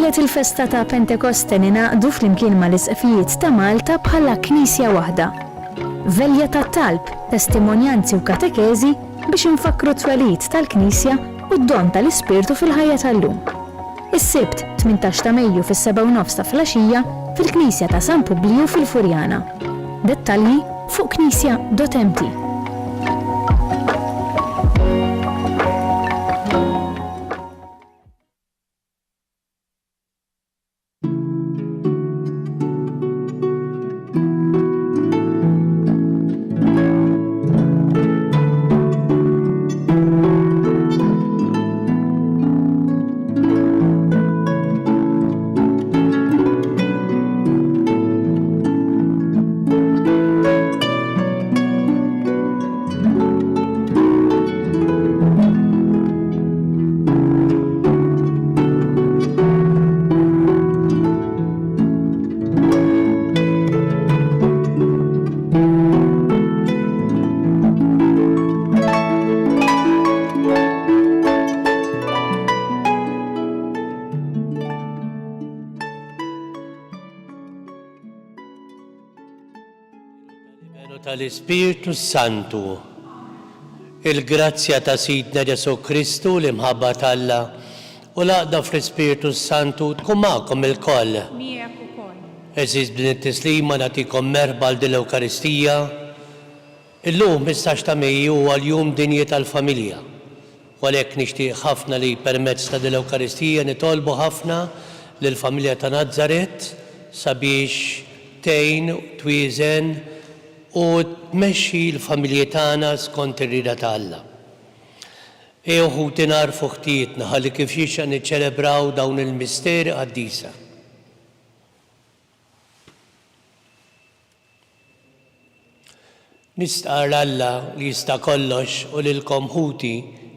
Lejlet il-festa ta' Pentekoste ningħaqdu flimkien mal-Isqfijiet ta' Malta bħala Knisja waħda. Velja ta' talb, testimonjanzi u katekeżi biex infakkru t-twelid tal-Knisja u d-don tal-Ispirtu fil-ħajja tal-lum. Is-Sibt, 18 ta' Mejju fis-sebgħa u nofs ta' filgħaxija fil-Knisja ta' San Publiju fil-Furjana. Dettalji fuq knisja.mt. Tal-Iben u tal-Ispirtu s-Santu. Il-grazzja ta' Sidna Ġesù Kristu, l-imħabba t'Alla, u l-għaqda fl-Ispirtu s-Santu tkun magħkom ilkoll. Miegħek ukoll. Għeżież b'din it-tislima nagħtikom merħba għal din l-Ewkaristija. Illum, 15 ta' Mejju, huwa l-Jum Dinji tal-Familja u għalhekk nixtieq ħafna li permezz ta' din l-Ewkaristija nitolbu ħafna lill-familja ta' Nazaret sabiex tgħin, twieżen u tmexxi l-familji tagħna skont ir-rieda ta' Alla. Ejjew ħuti nagħrfu ħtijietna ħalli kif jixraq niċċelebraw dawn il-misteri qaddisa. Nistqarr 'l Alla li jista' kollox u lilkom ħuti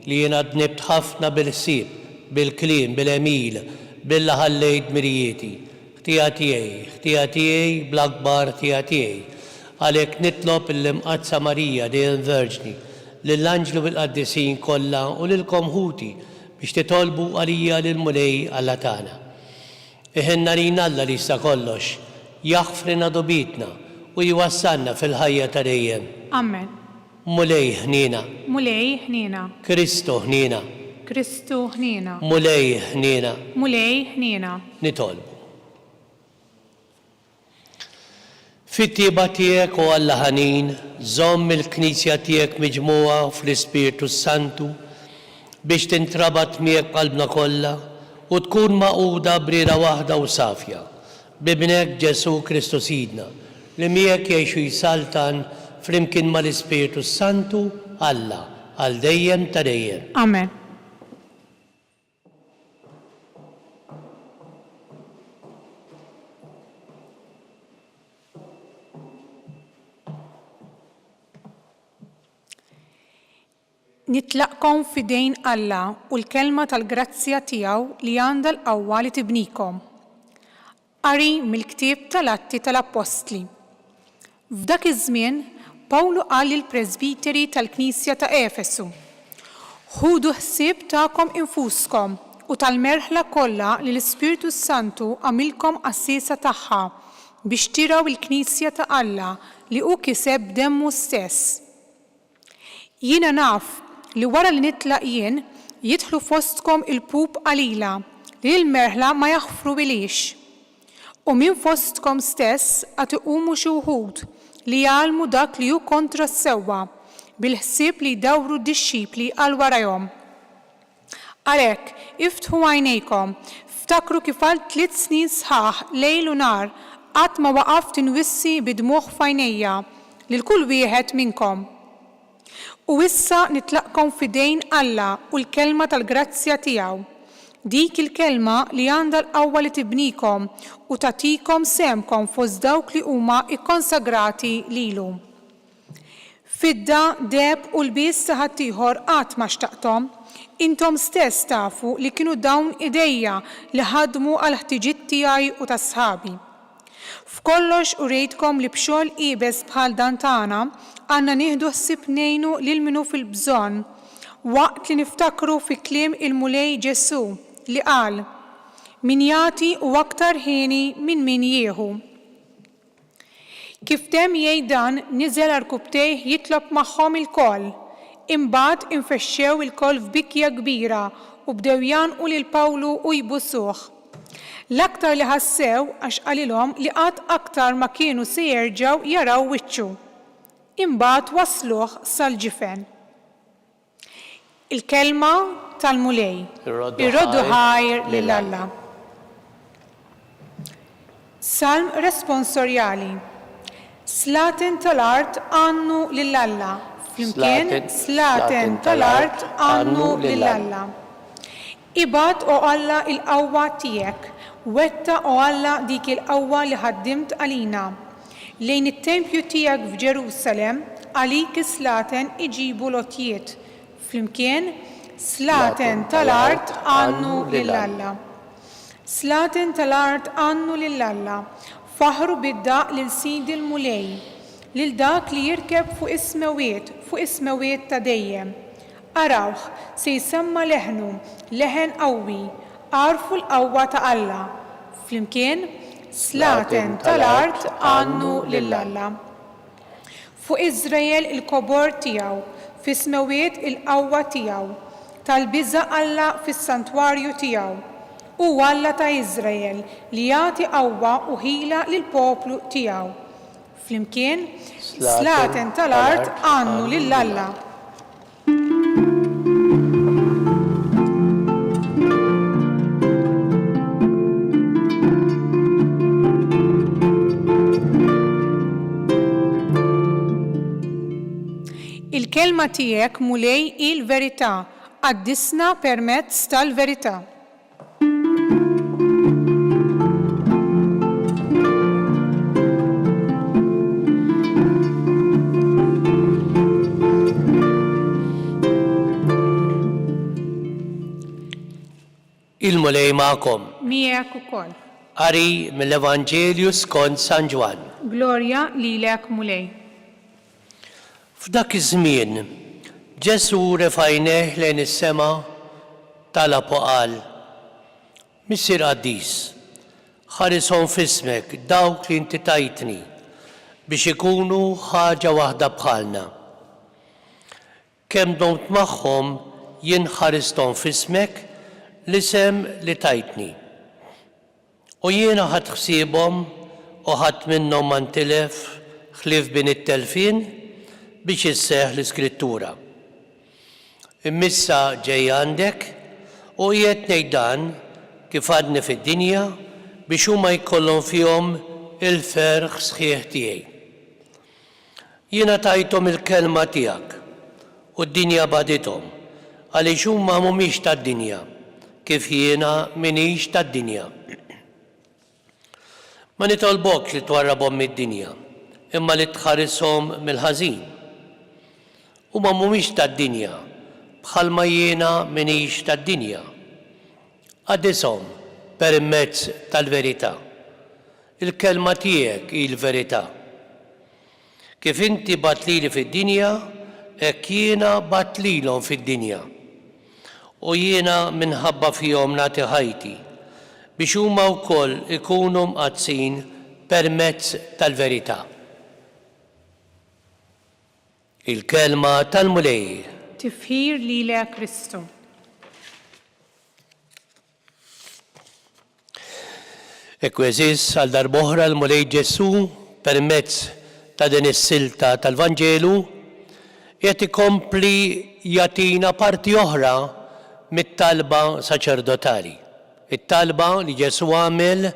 li jiena dnibt ħafna bil-ħsieb, bil-kliem, bil-għemil, billi ħallejt dmirijieti. Ħtija tiegħi, ħtija tiegħi, bl-akbar ħtija tiegħi. Għalhekk nitlob lill-Imqaddsa Marija dejjem Verġni, lill-anġli u l-qaddisin kollha u lilkom ħuti biex titolbu għalija lill-Mulej Alla tagħna. Iħenn għalina Alla li jista' kollox, jaħfrilna dnubietna u jwassalna fil-ħajja ta' dejjem. Amen. Mulej ħniena. Mulej ħniena. Kristu ħniena. Kristu ħniena. Mulej ħniena. Mulej ħniena. Nitolbu. Fit-tjieba tiegħek, o Alla ħanin, żomm il-Knisja tiegħek miġmugħa fl-Ispirtu s-Santu, biex tintrabat miegħek b'qalbna kollha u tkun magħquda b'rieda waħda u safja, b'Ibnek Ġesù Kristu Sidna, li miegħek jgħix u jsaltan flimkien mal-Ispirtu s-Santu, Alla, għal dejjem ta' dejjem. Amen. Nitlaqkom f'idejn Alla u l-kelma tal-grazzja tiegħu li għandha l-qawwa li tibnikom. Qari mill-ktieb tal-Atti tal-Appostli. F'dak iż-żmien, Pawlu qal lill-presbiteri tal-knisja ta' Efesu, Ħudu ħsieb tagħkom infuskom u tal-merħla kollha li l-Ispirtu s-Santu għamilkom għassiesa tagħha biex tirgħu l-knisja ta' Alla li hu kiseb b'demmu stess. Jiena naf li wara li nitlaq jien, jidħlu fostkom ilpup qalila li lill-merħla ma jaħfruhilhiex. U minn fostkom stess għad iqumu xi wħud li jgħallmu dak li hu kontra s-sewwa, bil-ħsieb li jdawru d-dixxipli għal warajhom. Għalhekk, iftħu għajnejkom, ftakru kif għal tliet snin sħaħ, lejl u nhar, qatt ma waqaft inwissi bid-dmugħ f'għajnejja lil kull wieħed minnkom. U issa nitlaqkom f'idejn Alla u l-kelma tal-grazzja tiegħu, dik il-kelma li għandha l-qawwa li tibnikom u tagħtikom sehemkom fost dawk li huma kkonsagrati lilu. Fidda, deheb u lbies ta' ħaddieħor qatt ma xtaqthom. Intom stess tafu li kienu dawn idejja li ħadmu għall-ħtiġiet tiegħi u ta' sħabi. F'kollox urejtkom li b'xogħol iebes bħal dan tagħna għandna nieħdu ħsieb ngħinu lil min hu fil-bżonn, waqt li niftakru fi kliem il-Mulej Ġesù li qal, Min jagħti hu aktar hieni minn min jieħu. Kif temm jgħid dan, niżel għarkupptejh jitlob magħhom ilkoll. Imbagħad infexxew ilkoll f'bikja kbira u bdew jgħannqu lil Pawlu u jbusuh. L-aktar li ħassew għax qalilhom li qatt aktar ma kienu se jerġgħu jaraw wiċċu. Imbagħad wassluh sal-ġifen. Il-Kelma tal-Mulej. Irroddu ħajr lil Alla. Salm responsorjali. Slaten tal-art għannu lil Alla. Flimkien, slaten tal-art għannu lil Alla. Ibgħat, O Alla, il-qawwa tiegħek, wettaq, O Alla, dik il-qawwa li ħaddimt għalina. Lejn it-tempju tiegħek f'Ġerusalemm, għalik is-slaten iġibu l-għotjiet. Flimkien, slaten tal-art għannu lil Alla. Slaten tal-art għannu lil Alla, faħħru bid-daqq lil Sidi l-Mulej, lil dak li jirkeb fuq is-smewwiet, fuq is-smewwiet ta' dejjem. Arawh, se jsemma' leħnu, leħen qawwi, agħrfu l-qawwa ta' Alla. Flimkien, slaten tal-art għannu lil Alla. Fuq Iżrael il-kobor tiegħu, fis-smewwiet il-qawwa tiegħu. Tal-biża' Alla fis-santwarju tiegħu. Hu Alla ta' Iżrael li jagħti qawwa u ħila lill-poplu tiegħu. Flimkien, slaten tal-art għannu lil Alla. Il-kelma tiegħek, Mulej, hi l-verità, qaddisna permezz tal-verità. Il-Mulej magħkom. Miegħek ukoll. Qari mill-Evanġelju skont San Ġwann. Glorja lilek Mulej. F'dak iż-żmien, Ġesù refa' għajnejh lejn is-sema, talab u qal, Missier qaddis, ħarishom f'ismek dawk li inti tajtni, biex ikunu ħaġa waħda bħalna. Kemm domt magħhom jien ħaristhom f'ismek, l-isem li tajtni. U jiena ħadt ħsiebhom u ħadd minnhom ma ntilef ħlief bin it-telfien biex isseħħ l-Iskrittura. Imma issa ġej għandek u qiegħed ngħid dan kif għadni fid-dinja biex huma jkollhom fihom il-ferħ sħiħ tiegħi. Jiena tajthom il-kelma tiegħek, u d-dinja bagħdithom, għaliex huma mhumiex tad-dinja, kif jiena m'iniex tad-dinja. Ma nitolbokx li twarrabhom mid-dinja, imma li tħarishom mill-ħażin. Huma mhumiex tad-dinja, bħalma jiena m'iniex tad-dinja. Qaddishom permezz tal-verità. Il-kelma tiegħek hi l-verità. Kif inti bgħatt lili fid-dinja, hekk jiena bgħatt lilhom fid-dinja. U jiena minħabba fihom nagħti ħajti, biex huma wkoll ikunu mqaddsin permezz tal-verità. Il-kelma tal-Mulej. Tifħir lilek Kristu. Hekk hu għeżież, għal darb'oħra l-Mulej Ġesù permezz ta' din is-silta tal-Vanġelu qiegħed ikompli jagħtina parti oħra mit-talba saċerdotali. It-talba li Ġesù għamel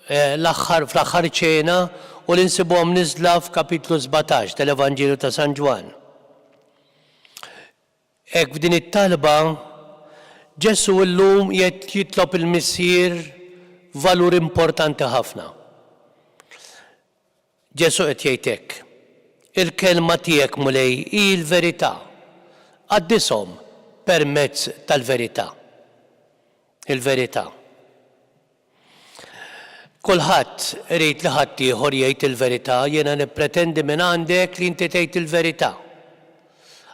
l-aħħar fl-aħħar ċena u li nsibuha mniżżla f'kapitlu 17 tal-Evanġelju ta' San Ġwann. Hekk f'din it-talba, Ġesù llum qiegħed jitlob il-Missier valur importanti ħafna. Ġesù qed jgħid hekk, Il-kelma tiegħek, Mulej, hi l-verità. Qaddishom permezz tal-verità. Il-verità. Kulħadd irid li ħaddieħor jgħid il-verità, jiena nippretendi minn għandek li inti tgħid il-verità.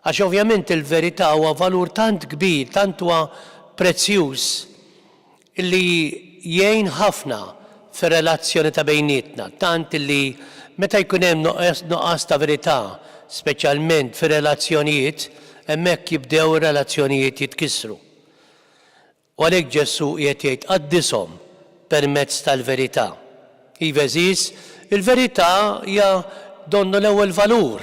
Għax ovvjament il-verità huwa valur tant kbir, tant huwa prezzjuż, Illi jgħin ħafna fir-relazzjoni ta' bejnietna, tant illi meta jkun hemm nuqqas ta' verità, speċjalment fir-relazzjonijiet, hemmhekk jibdew ir-relazzjonijiet jitkissru. U għalhekk Ġesù qiegħed jgħid qaddishom permezz tal-verità. Iva għeżież, il-verità hija donnu l-ewwel valur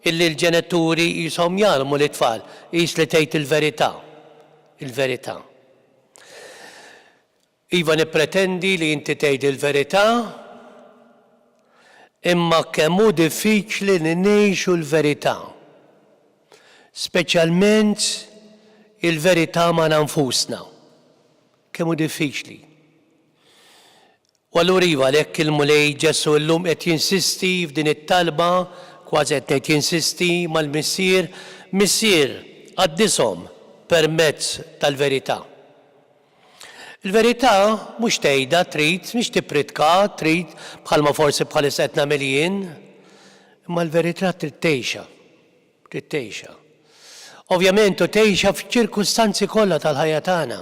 illi l-ġenituri qishom jgħallmu lit-tfal, qis li tgħid il-verità. Il-verità. Iva nippretendi li inti tgħid il-verità, imma kemm hu diffiċli li ngħixu l-verità. Speċjalment il-verità magħna nfusna. Kemm hu diffiċli. U allura iva, għalhekk il-Mulej Ġesù llum qed jinsisti f'din it-talba, kważi qed ngħid jinsisti mal-Missier, Missier, qaddishom permezz tal-verità. Il-verità mhux tgħidha trid, mhix tippritka trid bħalma forsi bħalissa qed nagħmel jien, imma l-verità trid tgħixha, trid tgħixha. Ovvjament u tgħixha f'ċirkustanzi kollha tal-ħajja tagħna.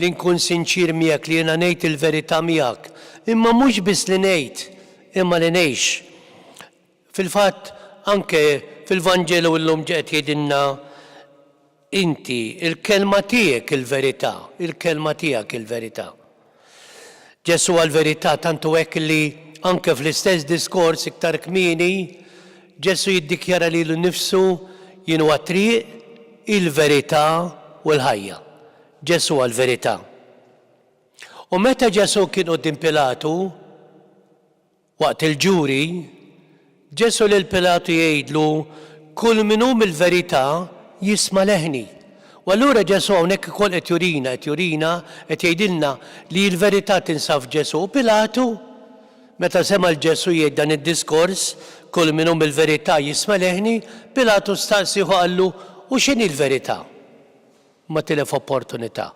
Li nkun sinċier miegħek li jiena ngħid il-verità miegħek, imma mhux biss li ngħid, imma li ngħix. Fil-fatt, anke fil-Vanġelu llum qed jgħidilna Inti, il-kelma tiegħek il-verità, il-kelma tiegħek il-verità. Ġesù għall-verità tant hu hekk li anke fl-istess diskors iktar kmieni, Ġesù jiddikjara lilu nnifsu jien huwa t-triq, il-verità u l-ħajja. Ġesù għall-verità. U meta Ġesù kien quddiem Pilatu, Waqt il-ġuri, Ġesù lil Pilatu jgħidlu, Kull min hu mill-verità jisma' leħni. U allura Ġesù hawnhekk ukoll qed jurina, qed jurina, qed jgħidilna li l-verità tinsab f'Ġesù. U Pilatu, meta sema' 'l Ġesù jgħid dan id-diskors, Kull min hu mill-verità jisma' leħni, Pilatu staqsieh u qallu, U x'inhi l-verità? Ma tilef opportunità.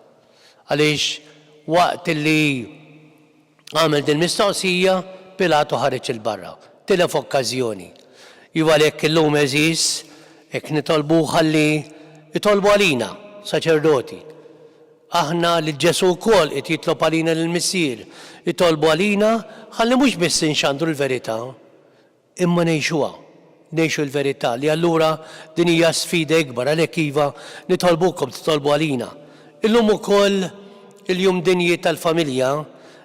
Għaliex waqt li għamel din il-mistoqsija, Pilatu ħareġ 'il barra. Tilef okkażjoni. Iva għalhekk illum għeżież, hekk nitolbuh ħalli itolbu għalina, saċerdoti. Aħna li Ġesù wkoll qed jitlob għalina lill-Missier, itolbu għalina ħalli mhux biss inxandru l-verità, Imma ngħixuha. Ngħixu l-verità, li allura din hija sfida ikbar, għalhekk iva, nitolbukom titolbu għalina. Illum ukoll il-Jum Dinji tal-Familja,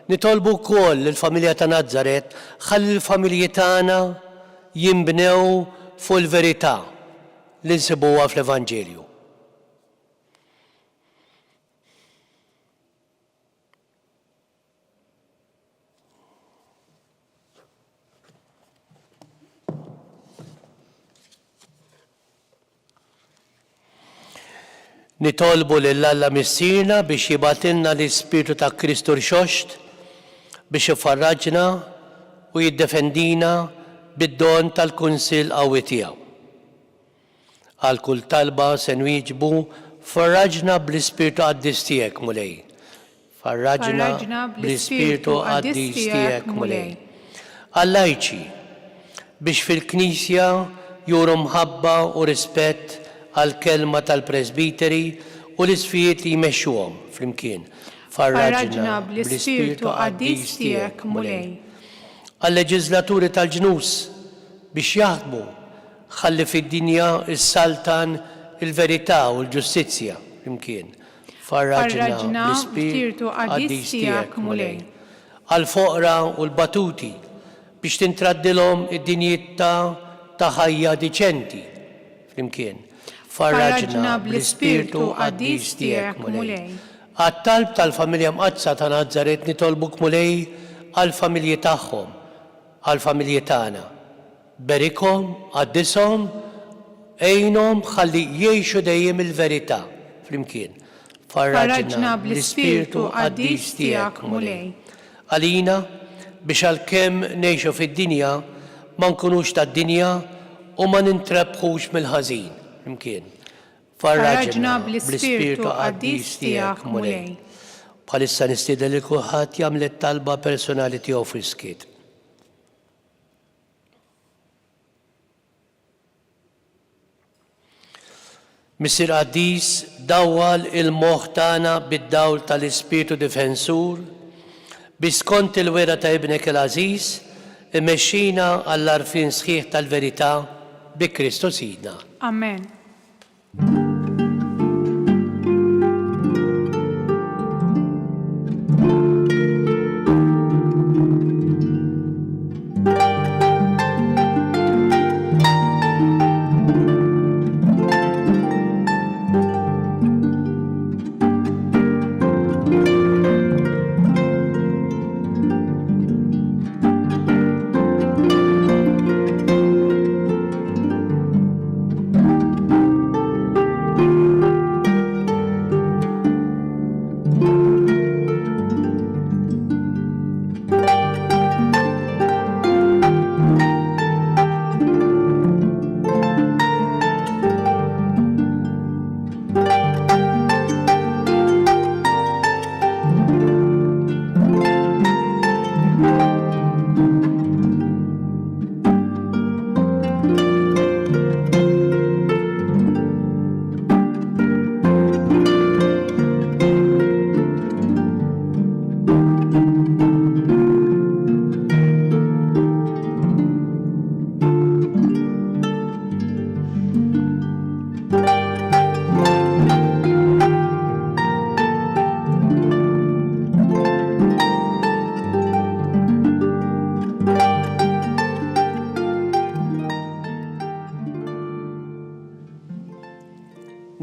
nitolbu wkoll lill-familja ta' Nazaret ħalli l-familji tagħna jinbnew fuq il-verità li nsibuha fl-Evanġelju. Nitolbu lil Alla Missierna biex jibgħatilna l-Ispirtu ta' Kristu Rxoxt biex ifarraġna u jiddefendina bid-don tal-kunsill qawwi tiegħu. Għal kull talba se nwieġbu, Farraġna bl-Ispirtu Qaddis tiegħek, Mulej. Farraġna bl-Ispirtu Qaddis tiegħek, Mulej. Għal-lajċi, biex fil-Knisja juru mħabba u rispett għall-kelma tal-presbiteri u l-isqfijiet li jmexxuhom, flimkien. Farraġna bl-Ispirtu Qaddis tiegħek, Mulej. Għal-leġiżlaturi tal-ġnus, biex jaħdmu Ħalli fid-dinja ssaltan il-verità u l-ġustizzja flimkien. Farraġna bl-Ispirtu Qaddis tiegħek, Mulej. Għall-foqra u l-batuti, biex tintraddilhom id-dinjità ta' ħajja diċenti flimkien. Farraġna bl-Ispirtu Qaddis tiegħek, Mulej. Għat-talb tal-Familja Mqaddsa ta' Nazaret nitolbuk, Mulej, għall-familji tagħhom, għall-familji tagħna. Berikhom, qaddishom, għinhom ħalli jgħixu dejjem il-verità flimkien. Farraġna bl-Ispirtu qaddis tiegħek, Mulej. Għalina, biex għalkemm ngħixu fid-dinja, ma nkunux tad-dinja u ma nintrebħux mill-ħażin flimkien. Farraġna bl-Ispirtu qaddis tiegħek, Mulej. Bħalissa nistieden lil kulħadd jagħmel it-talba personali tiegħu fis-skiet. Missier Qaddis, dawwal il-moħħ tagħna bid-dawl tal-Ispirtu Difensur, biex skont il-wegħda ta' Ibnek il-għażiż, imexxina għall-għarfien sħiħ tal-verità bi Kristu Sidna. Amen.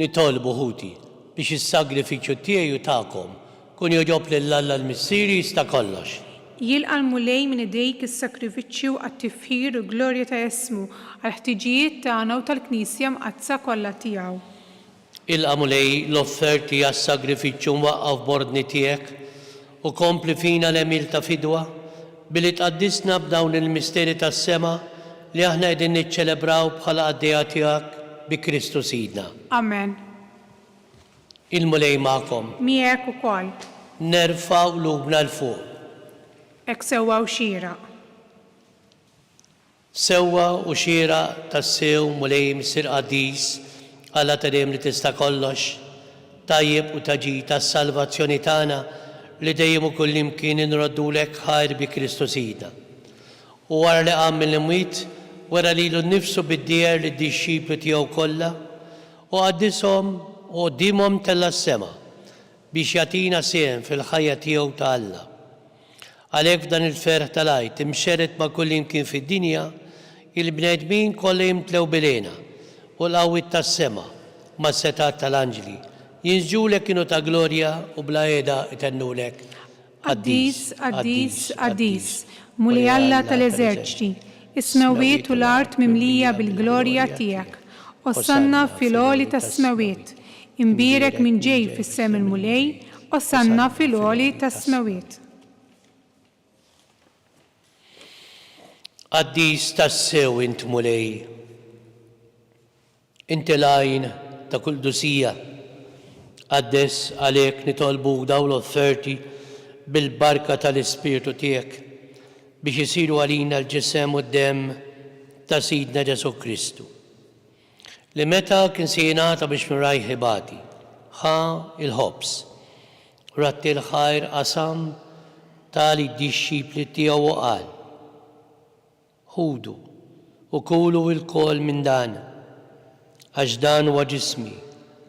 Nitolbu, ħuti, biex is-sagrifiċċju tiegħi u tagħkom kun jogħġob lil Alla l-Missier li jista' kollox. Jilqa' l-Mulej minn idejk is-sagrifiċċju għat-tifħir u l-glorja ta' ismu, għall-ħtiġijiet tagħna u tal-Knisja Mqaddsa kollha tiegħu. Ilqa' Mulej l-offerti għas-sagrifiċċju mwaqqaf b'ordni tiegħek, u kompli fina l-għemil ta' fidwa, billi tqaddisna b'dawn il-misteri tas-sema li aħna qegħdin niċċelebraw bħala qaddejja tiegħek bi Kristu Sidna. Amen. Il-Mulej magħkom. Miegħek ukoll. Nerfgħu qlubna 'l fuq. Hekk sewwa u xieraq. Sewwa u xieraq tassew, Mulej Missier Qaddis, Alla ta' dejjem li tista' kollox, tajjeb u ta' ġid għas-salvazzjoni tagħna li dejjem u kullimkien inroddulek ħajr bi Kristu Sidna. U wara li qam mill-imwiet, wera lilu nnifsu bid-dieher lid-dixxipli tiegħu kollha, u qaddishom u quddiemhom tella' s-sema, biex jagħtina sehem fil-ħajja tiegħu ta' Alla. Għalhekk f'dan il-ferħ tal-Għid imxerred ma' kullimkien fid-dinja, il-bnedmin kollha jimtlew bil-hena, u l-qawwiet tas-sema, mas-setgħat tal-anġli, jinsġulek innu ta' glorja u bla heda jtennulek, Qaddis, qaddis, qaddis, Mulej Alla tal-eżerċti, is-smewwiet u l-art mimlija bil-glorja tiegħek. Osanna fil-għoli tas-smewwiet. Imbierek min ġej f'isem il-Mulej, Osanna fil-għoli tas-smewwiet. Qaddis tassew int Mulej. Inti l-għajn ta' kull qdusija. Qaddes għalhekk nitolbuk dawn l-offerti bil-barka tal-Ispirtu tiegħek biex isiru għalina l-ġisem u d-demm ta' Sidna Ġesù Kristu. Li meta kien se jingħata biex minn rajh ibati, ħa l-ħobż, radd il-ħajr qasam, ta lid-dixxipli tiegħu u qal, Ħudu, u kulu ilkoll minn dan, għax dan huwa ġismi,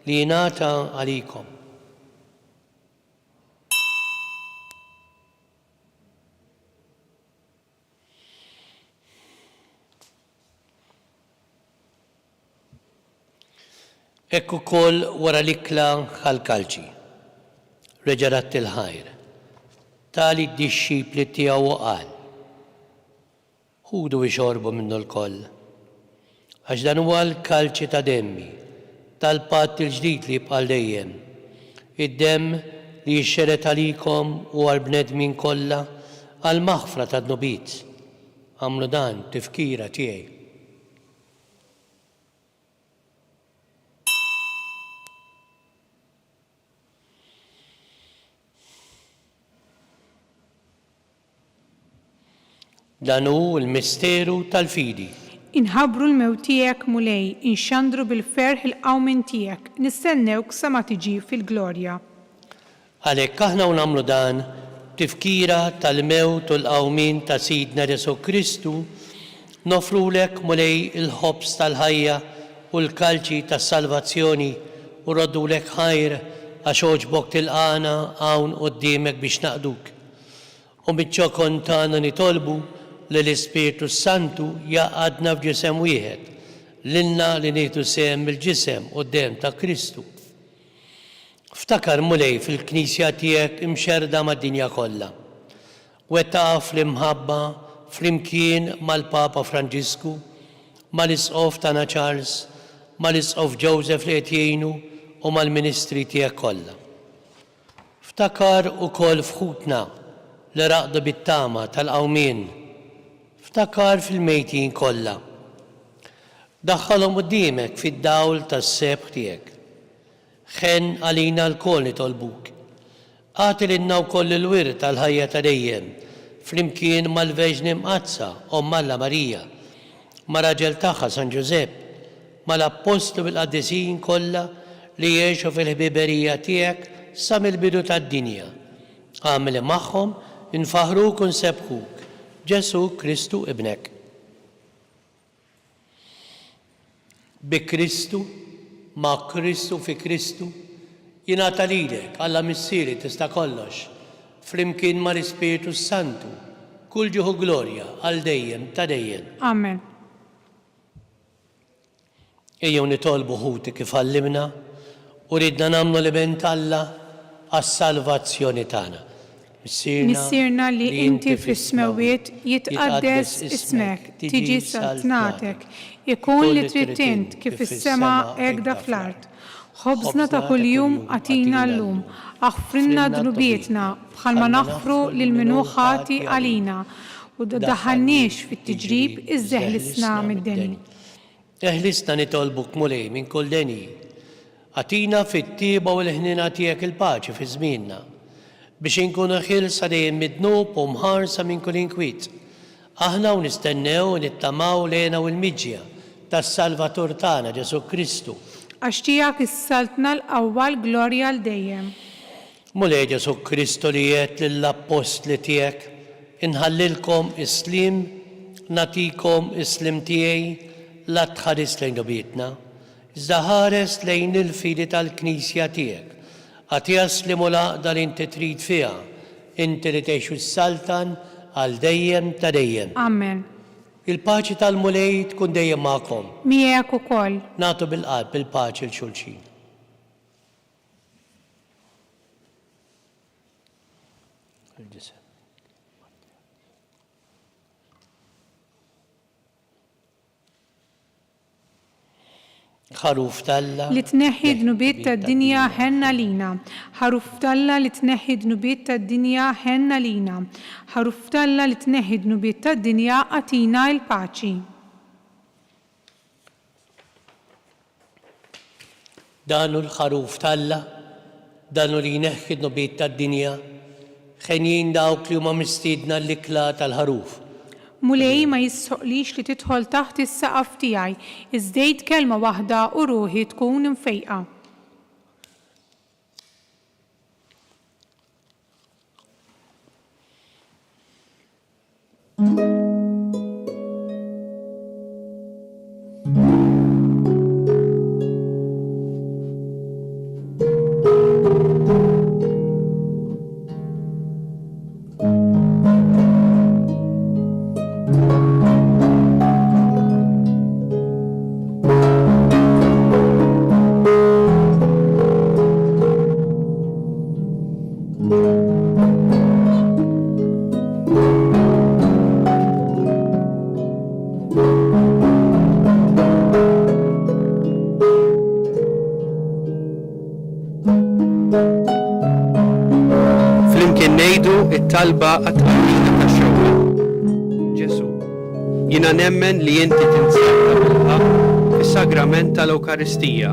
li jingħata għalikom. Hekk ukoll wara l-ikla ħa l-kalċi, reġa' radd il-ħajr, ta lid-dixxipli tiegħu u qal, Ħudu ixorbu minnu lkoll, għax dan huwa l-kalċi ta' demmi, tal-patt il-ġdid li jibqa' għal dejjem, id-demm li jixxered għalikom u għall-bnedmin kollha għall-maħfra tad-dnubiet. Agħmlu dan b'tifkira tiegħi. Dan hu l-misteru tal-fidi. Inħabbru l-mewt tiegħek, Mulej, inxandru bil-ferħ il-qawmien tiegħek, nistennewk sa ma tiġi fil-glorja. Għalhekk aħna u nagħmlu dan b'tifkira tal-mewt u l-qawmien ta' Sidna Ġesù Kristu, noffrulek, Mulej, il-ħobż tal-ħajja u l-kalċi tas-salvazzjoni u rroddulek ħajr għax għoġbok tilqagħna hawn quddiemek biex naqduk. U miċ-ċokon tagħna nitolbu li l-Ispirtu s-Santu jgħaqqadna f'ġisem wieħed, lilna li nieħdu sehem mill-Ġisem u d-Demm ta' Kristu. Ftakar, Mulej, fil-Knisja tiegħek imxerrda mad-dinja kollha. Wettaqha fl-imħabba flimkien mal-Papa Franġisku, mal-Isqof tagħna Charles, mal-Isqof Joseph li qed jgħinu u mal-ministri tiegħek kollha. Ftakar ukoll f'ħutna li raqdu bit-tama tal-qawmien. Ftakar fil-mejtin kollha. Daħħalhom quddiemek fid-dawl tas-sebħ tiegħek. Ħenn għalina lkoll nitolbuk. Agħti lilna wkoll il-wirt tal-ħajja ta' dejjem, flimkien mal-Verġni Mqaddsa, Omm Alla Marija, mar-raġel tagħha San Ġużepp, mal-Appostli u l-qaddisin kollha li għexu fil-ħbiberija tiegħek sa mill-bidu tad-dinja. Agħmel li magħhom infaħħruk u nsebbħuk, Ġesù Kristu Ibnek. Bi Kristu, ma' Kristu, fi Kristu, jingħata lilek, Alla Missier li tista' kollox, flimkien mal-Ispirtu s-Santu, kull ġieħ u glorja għal dejjem ta' dejjem. Amen. Ejjew nitolbu ħuti kif għallimna u riedna nagħmlu l-Iben t'Alla għas-salvazzjoni tagħna. Missierna li inti fis-smewwiet, jitqaddes ismek, tiġi saltnatek, ikun li trid int kif fis-sema hekda fl-art. Ħobżna ta' kuljum agħtina llum, aħfrilna dnubietna bħalma naħfru lil min hu ħati għalina, u tdaħħalniex fit-tiġrib iżda eħlisna mid-deni. Eħlisna nitolbuk, Mulej, minn kull deni. Agħtina fit-tjieba u l-ħniena tiegħek il-paċi fi żmienna, biex inkunu ħielsa dejjem mid-dnub u mħarsa minn kull inkwiet, aħna u nistennew u nittamaw l-hena u l-miġja tas-Salvatur tagħna, Ġesù Kristu. Għax tiegħek is-saltna, l-qawwa, l-glorja għal dejjem. Mulej Ġesù Kristu li għedt lill-appostli tiegħek, Inħallilkom is-sliem, nagħtikom is-sliem tiegħi, la tħares lejn dnubietna, iżda ħares lejn il-fidi tal-Knisja tiegħek. Agħtiha s-sliem u l-għaqda li inti trid fiha, inti li tgħix u ssaltan għal dejjem ta' dejjem. Amen. Il-paċi tal-Mulej tkun dejjem magħkom. Miegħek ukoll. Nagħtu bil-qalb il-paċi 'l xulxin. Il-ġisem. Ħaruf t'Alla. Li tneħħi d-dnubiet tad-dinja ħenn għalina. Ħaruf t'Alla li tneħħi d-dnubiet tad-dinja ħenn għalina. Ħaruf t'Alla li tneħħi d-dnubiet tad-dinja agħtina l-paċi. Dan hu l-Ħaruf t'Alla, dan hu li jneħħi d-dnubiet tad-dinja. Henjin dawk li huma mistiedna għall-ikla tal-Ħaruf. Mulej, ma jistħoqqlix li tidħol taħt is-saqaf tiegħi, iżda għid kelma waħda u ruħi tkun imfejqa. Flimkien ngħidu t-talba għat-tqarbina tax-xewqa. Ġesù, jiena nemmen li inti tinsab tabilħaqq fis-sagrament tal-Ewkaristija.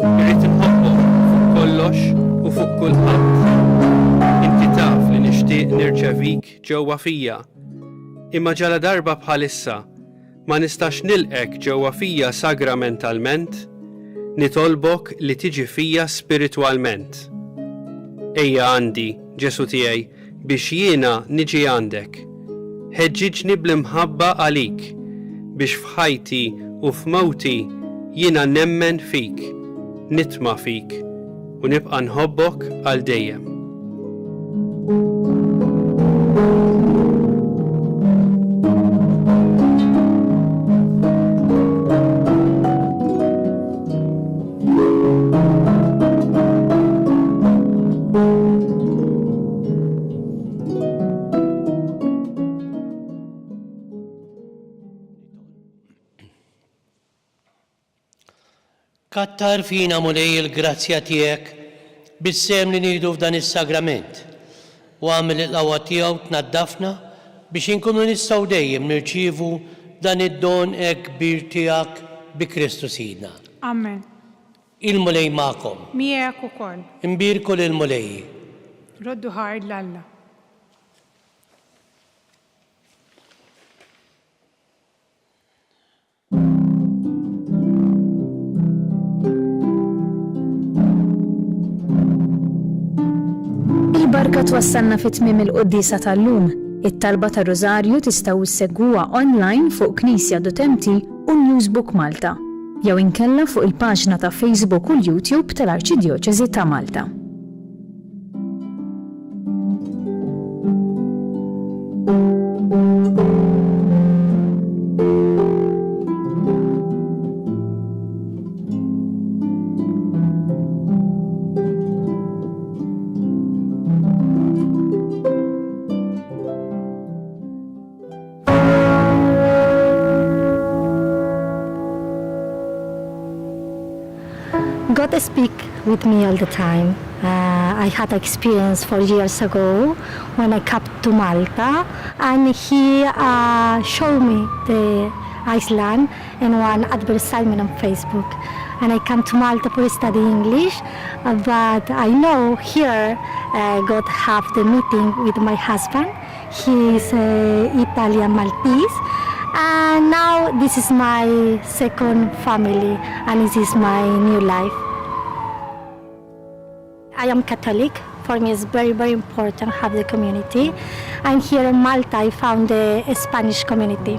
Irrid inħobbok fuq kollox u fuq kulħadd. Inti taf li nixtieq nirċevik ġewwa fija. Imma ġaladarba bħalissa. ma nistax nilqgħek ġewwa fija sagramentalment, nitolbok li tiġi fija spiritwalment. Ejja għandi, Ġesù tiegħi, biex jiena niġi għandek. Ħeġġiġni bl-imħabba għalik, biex f'ħajti u f'mewti jiena nemmen fik, nitma' fik, u nibqa' nħobbok għal dejjem. Kattar fina Mulej il-grazzja tiegħek bis-sehem li nieħdu f'dan is-sagrament u agħmel li l-qawwa tiegħu tnaddafna biex inkunu nistgħu dejjem nirċievu dan id-don hekk kbir tiegħek bi Kristu Sidna. Amen. Il-Mulej magħkom. Miegħek ukoll. Imbierku lill-Mulej. Roddu ħajr 'l Alla. Il-barka twassalna fi tmiem il-quddiesa tal-lum. It-talba tar-Rużarju tistgħu ssegwuha online fuq knisja.mt u Newsbook Malta, jew inkella fuq il-paġna ta' Facebook u l-YouTube tal-Arċidjoċesi ta' Malta. God speak with me all the time. Uh, I had experience four years ago when I came to Malta, and he uh, showed me the Iceland in one advertisement on Facebook. And I come to Malta to study English, uh, but I know here uh, God have the meeting with my husband. He is uh, Italian Maltese. And now this is my second family and this is my new life. I am Catholic. For me, it's very, very important have the community. And here in Malta, I found the Spanish community.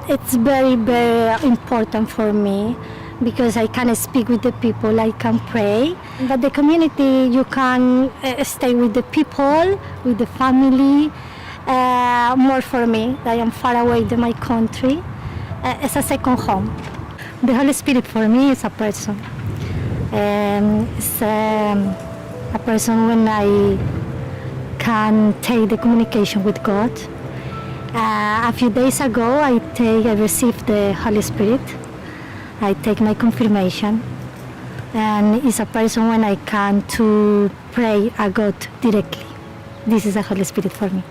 It's very, very important for me because I can speak with the people, I can pray. But the community, you can uh, stay with the people, with the family. Uh, more for me, I am far away from my country. Uh, it's a second home. The Holy Spirit for me is a person. Um, it's um, a person when I can take the communication with God. Uh, a few days ago, I take, I received the Holy Spirit. I take my confirmation, and it's a person when I can to pray a God directly. This is the Holy Spirit for me.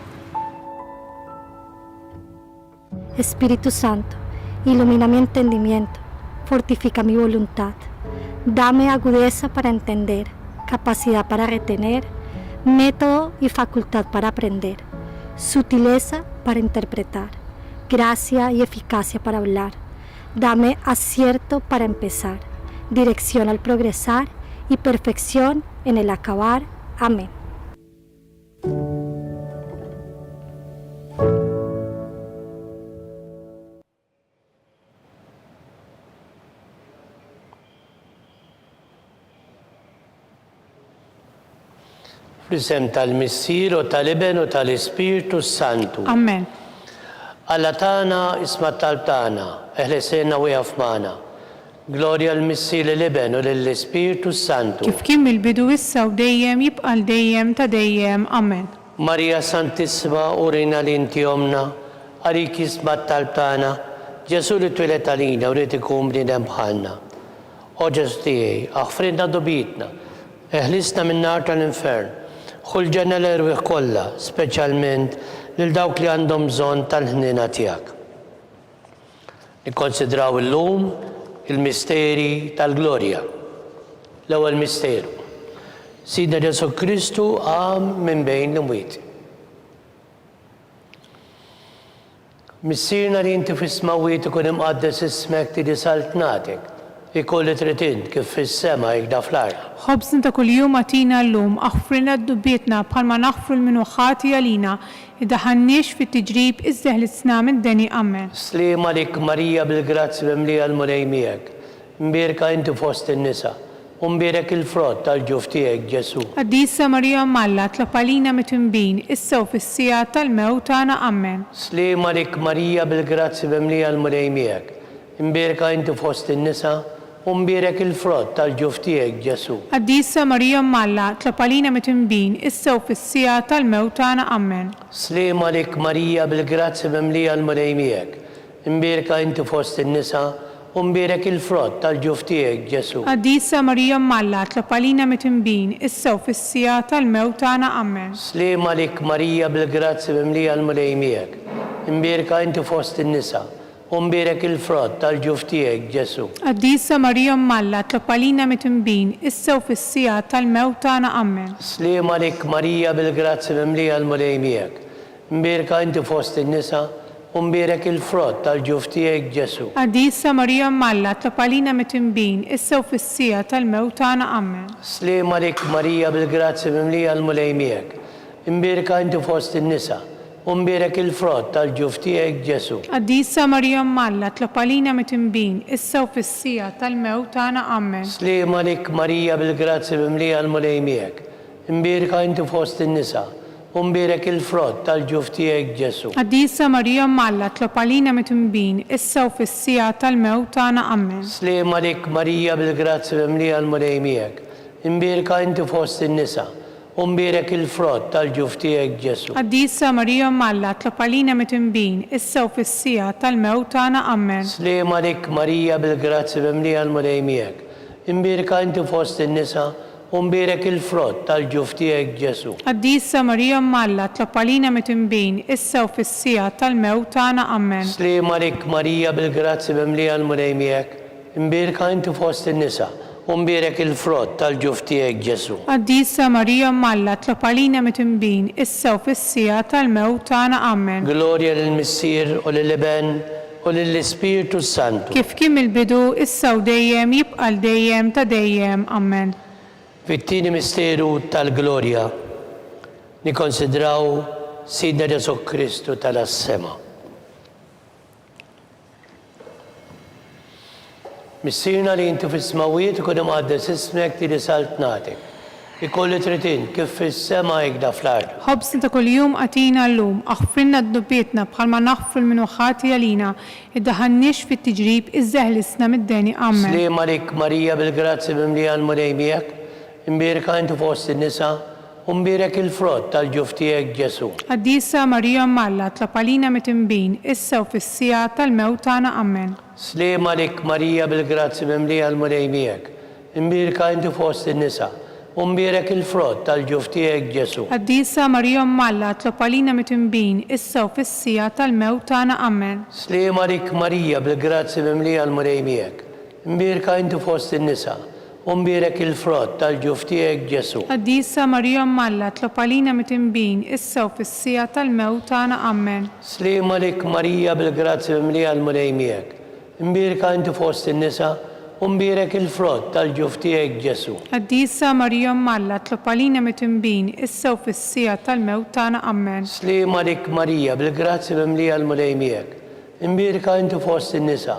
Espíritu Santo, ilumina mi entendimiento, fortifica mi voluntad, dame agudeza para entender, capacidad para retener, método y facultad para aprender, sutileza para interpretar, gracia y eficacia para hablar. Dame acierto para empezar, dirección al progresar y perfección en el acabar. Amén. Fl-isem tal-Missier u tal-Iben u tal-Ispirtu s-Santu. Amen. Alla tagħna isma' t-talb tagħna, eħlesilna u ieqaf magħna. Glorja lill-Missier lill-Iben u lill-Ispirtu s-Santu. Kif kien mill-bidu issa u dejjem jibqa' għal dejjem ta' dejjem. Amen. Marija Santissima urina li inti ommna, għalik jisma' t-talb tagħna, Ġesù li twieled għalina u ried ikun bniedem bħalna. O Ġesù tiegħi, aħfrilna dnubietna, eħlisna min-nar tal-infern, ħu l-ġenna l-erwieħ kollha, speċjalment lil dawk li għandhom bżonn tal-ħniena tiegħek. Nikkonsidraw illum il-misteri tal-glorja. L-ewwel misteru. Sidna Ġesù Kristu qam minn bejn l-imwiet. Missierna li inti fis-smawwiet ikun imqaddes ismek tiġi saltnatek, ikun li trid int kif fis-sema hekda fl-art. Ħobżna ta' kuljum agħtina llum, aħfrilna dnubietna bħalma naħfru 'l min hu ħati għalina, iddaħħalniex fit-tiġrib iżda eħlisna mid-deni. Amen. Sliem għalik Marija bil-grazzja mimlija l-Mulej miegħek, mbierka inti fost in-nisa, U mbierek il-frott tal-ġuf tiegħek, Ġesù. Qaddisa Marija Omm Alla, tlob għalina mitnbin, issa u fis-siegħa tal-mewt tagħna. Ammen. Sliem għalik Marija bil-grazzja mimlija l-Mulej miegħek, imbierka inti fost in-nisa, u mbierek il-frott tal-ġuf tiegħek, Ġesù. Qaddisa Marija Omm Alla, tlob għalina mitnbin, issa u fis-siegħa tal-mewt tagħna. Ammen. Sliem għalik Marija bil-grazzja mimlija l-Mulej miegħek, Imbierka inti fost in-nisa, u mbierek il-frott tal-ġuf tiegħek, Ġesù. Qaddisa Marija Omm Alla, tlob għalina mitnbin, issa u fis-siegħa tal-mewt tagħna. Ammen. Sliem għalik Marija bil-grazzja mimlija l-Mulej miegħek. Imbierka inti fost in-nisa, u mbierek il-frott tal-ġuf tiegħek, Ġesù. Qaddisa Marija Omm Alla, tlob għalina mitnbin, issa u fis-siegħa tal-mewt tagħna. Ammen. Sliem għalik Marija bil-grazzja mimlija l-Mulej miegħek. Mbierka inti fost in-nisa, u mbierek il-frott tal-ġuf tiegħek, Ġesù. Qaddisa Marija Omm Alla, tlob għalina mitnbin, issa u fis-siegħa tal-mewt tagħna. Ammen. Sliem għalik Marija bil-grazzja mimlija l-Mulej miegħek. Imbierka inti fost in-nisa, u mbierek il-frott tal-ġuf tiegħek, Ġesù. Qaddisa Marija Omm Alla, tlob għalina mitnbin, issa u fis-siegħa tal-mewt tagħna. Ammen. Sliem għalik Marija bil-grazzja mimlija l-Mulej miegħek. Imbierka inti fost in-nisa, U mbierek il-frott tal-ġuf tiegħek, Ġesù. Qaddisa Marija Omm Alla, tlob għalina mitnbin, issa u fis-siegħa tal-mewt tagħna. Ammen. Sliem għalik Marija bil-grazzja mimlija l-Mulej miegħek. Imbierka inti fost in-nisa, u mbierek il-frott tal-ġuf tiegħek, Ġesù. Qaddisa Marija Omm Alla, tlob għalina mitnbin, issa u fis-siegħa tal-mewt tagħna. Ammen. Sliem għalik Marija bil-grazzja mimlija l-Mulej miegħek. Imbierka inti fost in-nisa, U mbierek il-frott tal-ġuf tiegħek, Ġesù. Qaddisa Marija Omm Alla, tlob għalina mitnbin, issa u fis-siegħa tal-mewt tagħna. Ammen. Sliem għalik Marija bil-grazzja mimlija l-Mulej miegħek, imbierka inti fost in-nisa, u mbierek il-frott tal-ġuf tiegħek, Ġesù. Qaddisa Marija Omm Alla, tlob għalina mitnbin, issa u fis-siegħa tal-mewt tagħna. Ammen. Glorja lill-Missier u lill-Iben u lill-Ispirtu s-Santu. Kif kien mill-bidu, issa u dejjem, jibqa' għal dejjem ta' dejjem. Ammen. Fit-tieni misteru tal-glorja nikkonsidraw Sidna Ġesù Kristu tela' s-sema. Missierna li inti fis-smewwiet ikun imqaddes ismek tiġi saltnatek. Ikun li trid int, kif fis-sema hekda fl-art. Ħobżna ta' kuljum agħtina llum, aħfrilna dnubietna bħalma naħfru 'l min hu ħati għalina, iddaħħalniex fit-tiġrib iżda eħlisna mid-deni. Amen. Sliem għalik Marija bil-grazzja mimlija l-Mulej miegħek, imbierka inti fost in-nisa, u mbierek il-frott tal-ġuf tiegħek Ġesù. Qaddisa Marija Omm Alla, tlob għalina mitnbin, issa u fis-siegħa tal-mewt tagħna. Amen. Sliem għalik Marija bil-grazzja mimlija l-Mulej miegħek, Imbierka inti fost in-nisa, u mbierek il-frott tal-ġuf tiegħek, Ġesù. Qaddisa Marija Omm Alla, tlob għalina mitnbin, issa u fis-siegħa tal-mewt tagħna. Ammen. Sliem għalik Marija bil-grazzja mimlija l-Mulej miegħek. Imbierka inti fost in-nisa, u mbierek il-frott tal-ġuf tiegħek, Ġesù. Qaddisa Marija Omm Alla, tlob għalina mitnbin, issa u fis-siegħa tal-mewt tagħna. Ammen. Sliem għalik Marija bil-grazzja mimlija l-Mulej miegħek. Imbierka inti fost in-nisa, u mbierek il-frott tal-ġuf tiegħek, Ġesù. Qaddisa Marija Omm Alla, tlob għalina mitnbin, issa u fis-siegħa tal-mewt tagħna. Ammen. Sliem għalik Marija, bil-grazzja mimlija l-Mulej miegħek. Imbierka inti fost in-nisa,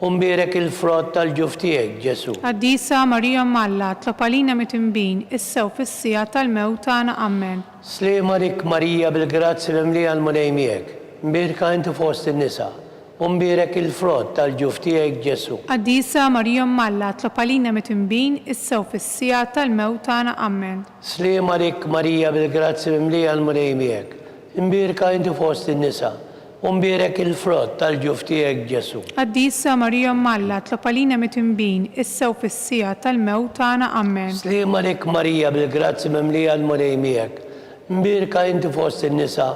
u mbierek il-frott tal-ġuf tiegħek, Ġesù. Qaddisa Marija Omm Alla, tlob għalina mitnbin, issa u fis-siegħa tal-mewt tagħna. Ammen. Sliem għalik Marija, bil-grazzja mimlija l-Mulej miegħek. Imbierka inti fost in-nisa, U mbierek il-frott tal-ġuf tiegħek, Ġesù. Qaddisa Marija Omm Alla, tlob għalina mitnbin, issa u fis-siegħa tal-mewt tagħna. Ammen. Sliem għalik Marija bil-grazzja mimlija l-Mulej miegħek. Imbierka inti fost in-nisa, u mbierek il-frott tal-ġuf tiegħek, Ġesù. Qaddisa Marija Omm Alla, tlob għalina mitnbin, issa u fis-siegħa tal-mewt tagħna. Ammen. Sliem għalik Marija bil-grazzja mimlija l-Mulej miegħek. Imbierka inti fost in-nisa,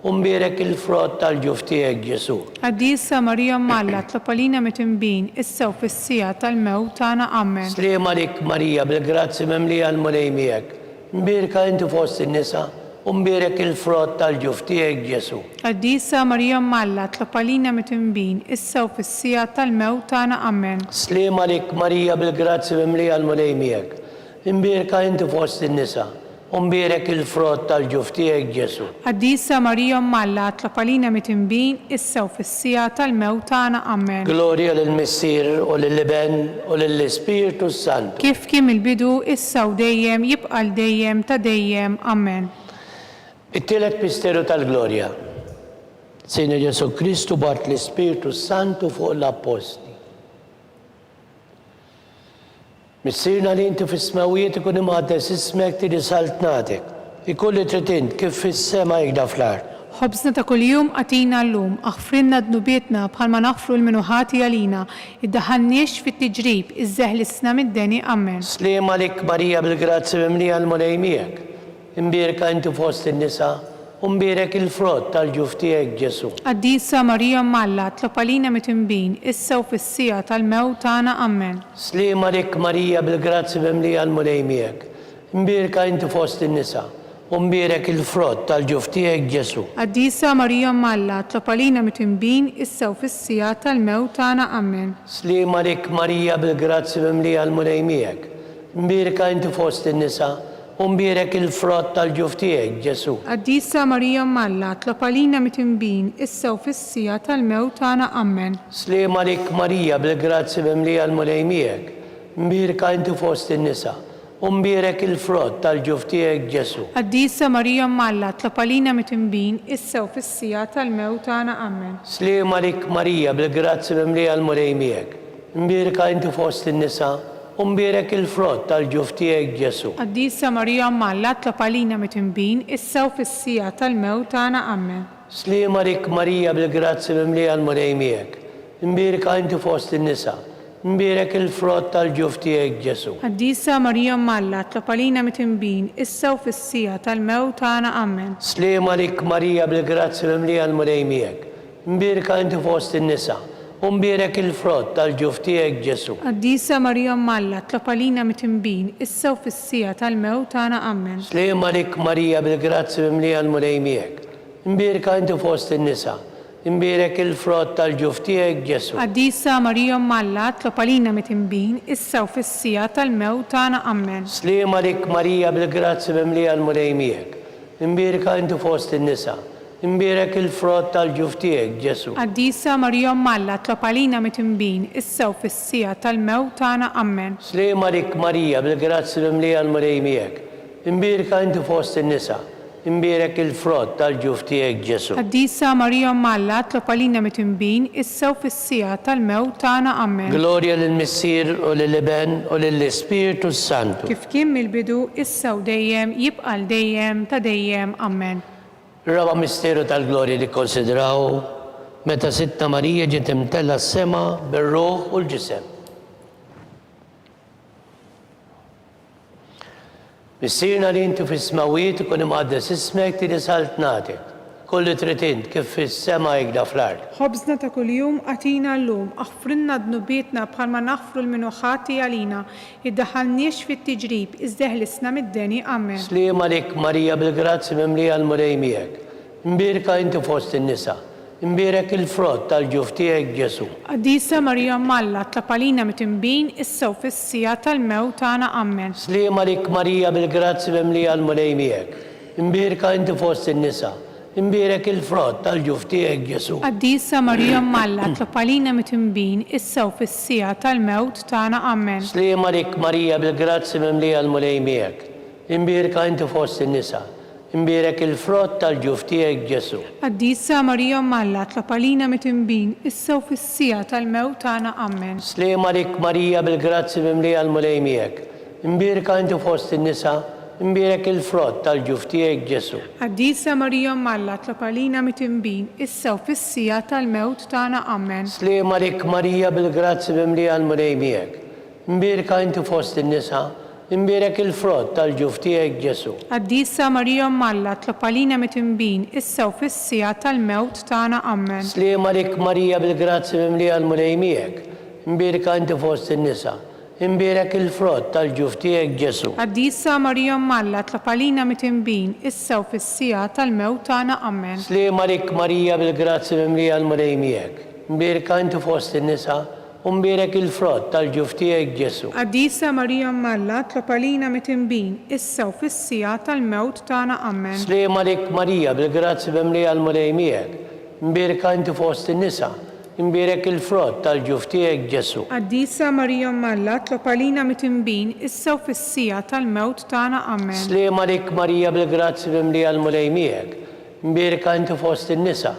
U mbierek il-frott tal-ġuf tiegħek, Ġesù. Qaddisa Marija Omm Alla, tlob għalina mitnbin, issa u fis-siegħa tal-mewt tagħna. Ammen. Sliem għalik Marija, bil-grazzja mimlija l-Mulej miegħek. Mbierka inti fost in-nisa, u. U mbierek il-frott tal-ġuf tiegħek, Ġesù. Qaddisa Marija Omm Alla, tlob għalina mitnbin, issa u fis-siegħa tal-mewt tagħna. Amen. Sliem għalik Marija bil-grazzja mimlija l-Mulej miegħek. Imbierka inti fost in-nisa, u mbierek il-frott tal-ġuf tiegħek, Ġesù. Qaddisa Marija Omm Alla, tlob għalina mitnbin, issa u fis-siegħa tal-mewt tagħna. Amen. Glorja lill-Missier u lill-Iben u lill-Ispirtu s-Santu. Kif kien mill-bidu, issa u dejjem, jibqa' għal dejjem ta' dejjem. Amen. It-tielet misteru tal-glorja. Sidna Ġesù Kristu bagħat l-Ispirtu s-Santu fuq l-appostli. Missierna li inti fis-smewwiet ikun imqaddes ismek tiġi saltnatek. Ikun li trid int kif fis-sema hekda fl-art. Ħobżna ta' kuljum agħtina llum, aħfrilna dnubietna bħalma naħfru 'l min hu ħati għalina, iddaħħalniex fit-tiġrib, iżda eħlisna mid-deni. Amen. Sliem għalik Marija bil-grazzja mimlija l-Mulej miegħek. Imbierka inti fost in-nisa, u mbierek il-frott tal-ġuf tiegħek Ġesù. Qaddisa Marija Omm Alla, tlob għalina mitnbin, issa u fis-siegħa tal-mewt tagħna. Amen. Sliem għalik Marija bil-grazzja mimlija l-Mulej miegħek. Imbierka inti fost in-nisa, u mbierek il-frott tal-ġuf tiegħek Ġesù. Qaddisa Marija Omm Alla, tlob għalina mitnbin, issa u fis-siegħa tal-mewt tagħna. Amen. Sliem għalik Marija bil-grazzja mimlija l-Mulej miegħek. Imbierka inti fost in-nisa, U mbierek il-frott tal-ġuf tiegħek, Ġesù. Qaddisa Marija Omm Alla, tlob għalina mitnbin, issa u fis-siegħa tal-mewt tagħna. Ammen. Sliem għalik Marija bil-grazzja mimlija l-Mulej miegħek, mbierka inti fost in-nisa, u mbierek il-frott tal-ġuf tiegħek, Ġesù. Qaddisa Marija Omm Alla, tlob għalina mitnbin, issa u fis-siegħa tal-mewt tagħna. Ammen. Sliem għalik Marija bil-grazzja mimlija l-Mulej miegħek, mbierka inti fost in-nisa, U mbierek il-frott tal-ġuf tiegħek, Ġesù. Qaddisa Marija Omm Alla, tlob għalina mitnbin, issa u fis-siegħa tal-mewt tagħna. Ammen. Sliem għalik Marija bil-grazzja mimlija l-Mulej miegħek. Imbierka inti fost in-nisa, imbierek il-frott tal-ġuf tiegħek, Ġesù. Qaddisa Marija Omm Alla, tlob għalina mitnbin, issa u fis-siegħa tal-mewt tagħna. Ammen. Sliem għalik Marija bil-grazzja mimlija l-Mulej miegħek. Mbierka inti fost in-nisa, u mbierek il-frott tal-ġuf tiegħek, Ġesù. Qaddisa Marija Omm Alla, tlob għalina mitnbin, issa u fis-siegħa tal-mewt tagħna. Ammen. Sliem għalik Marija bil-grazzja mimlija l-Mulej miegħek. Imbierka inti fost in-nisa, imbierek il-frott tal-ġuf tiegħek, Ġesù. Qaddisa Marija Omm Alla, tlob għalina mitnbin, issa u fis-siegħa tal-mewt tagħna. Ammen. Sliem għalik Marija bil-grazzja mimlija l-Mulej miegħek. Imbierka inti fost in-nisa, Imbierek il-frott tal-ġuf tiegħek, Ġesù. Qaddisa Marija Omm Alla, tlob għalina mitnbin, issa u fis-siegħa tal-mewt tagħna. Ammen. Sliem għalik Marija, bil-grazzja mimlija l-Mulej miegħek. Imbierka inti fost in-nisa, imbierek il-frott tal-ġuf tiegħek, Ġesù. Qaddisa Marija Omm Alla, tlob għalina mitnbin, issa u fis-siegħa tal-mewt tagħna. Ammen. Glorja lill-Missier u lill-Iben u lill-Ispirtu s-Santu. Kif kien mill-bidu, issa u dejjem, jibqa' għal dejjem ta' dejjem. Ammen. Ir-raba' misteru tal-glorja nikkonsidraw meta Sidtna Marija ġiet imtellgħa s-sema bir-ruħ u l-ġisem. Missierna li inti fis-smewwiet ikun imqaddes ismek tiġi saltnatek. Ikun li trid int kif fis-sema hekda fl-art. Ħobżna ta' kuljum agħtina llum, aħfrilna dnubietna bħalma naħfru 'l min hu ħati għalina, Iddaħħalniex fit-tiġrib, iżda eħlisna mid-deni. Amen. Sliem għalik Marija bil-grazzja mimlija l-Mulej miegħek. Imbierka inti fost in-nisa, imbierek il-frott tal-ġuf tiegħek Ġesù. Qaddisa Marija Omm Alla, tlob għalina mitinbin, issa u fis-siegħa tal-mewt tagħna. Amen. Sliem għalik Marija bil-grazzja mimlija l-Mulej miegħek. Imbierka inti fost in-nisa, Imbierek il-frott tal-ġuf tiegħek, Ġesù. Qaddisa Marija Omm Alla, tlob għalina mitnbin, issa u fis-siegħa tal-mewt tagħna. Ammen. Sliem għalik Marija bil-grazzja mimlija l-Mulej miegħek. Imbierka inti fost in-nisa, imbierek il-frott tal-ġuf tiegħek, Ġesù. Qaddisa Marija Omm Alla, tlob għalina mitnbin, issa u fis-siegħa tal-mewt tagħna. Ammen. Sliem għalik Marija bil-grazzja mimlija l-Mulej miegħek. Imbierka inti fost in-nisa, imbierek il-frott tal-ġuf tiegħek, Ġesù. Qaddisa Marija Omm Alla, tlob għalina mitnbin, issa u fis-siegħa tal-mewt tagħna. Ammen. Sliem għalik Marija bil-grazzja mimlija l-Mulej miegħek. Imbierka inti fost in-nisa, imbierek il-frott tal-ġuf tiegħek, Ġesù. Qaddisa Marija Omm Alla, tlob għalina mitnbin, issa u fis-siegħa tal-mewt tagħna. Ammen. Sliem għalik Marija bil-grazzja mimlija l-Mulej miegħek. Imbierka inti fost in-nisa, Imbierek il-frott tal-ġuf tiegħek Ġesù. Qaddisa Marija Omm Alla tlob għalina mitinbin, issa u fis-siegħa tal-mewt tagħna. Ammen. Sliem għalik Marija bil-grazzja mimlija l-Mulej miegħek, mbierka inti fost in-nisa u mbierek il-frott tal-ġuf tiegħek Ġesù. Qaddisa Marija Omm Alla tlob għalina mitinbin, issa u fis-siegħa tal-mewt tagħna. Ammen. Sliem għalik Marija bil-grazzja mimlija l-Mulej miegħek, mbierka inti fost in-nisa Imbierek il-frott tal-ġuf tiegħek Ġesù. Qaddisa Marija Omm Alla tlob għalina mitinbin issa u fis-siegħa tal-mewt tagħna Ammen. Sliem għalik Marija bil-grazzja mimlija l-Mulej miegħek, imbierka inti fost in-nisa,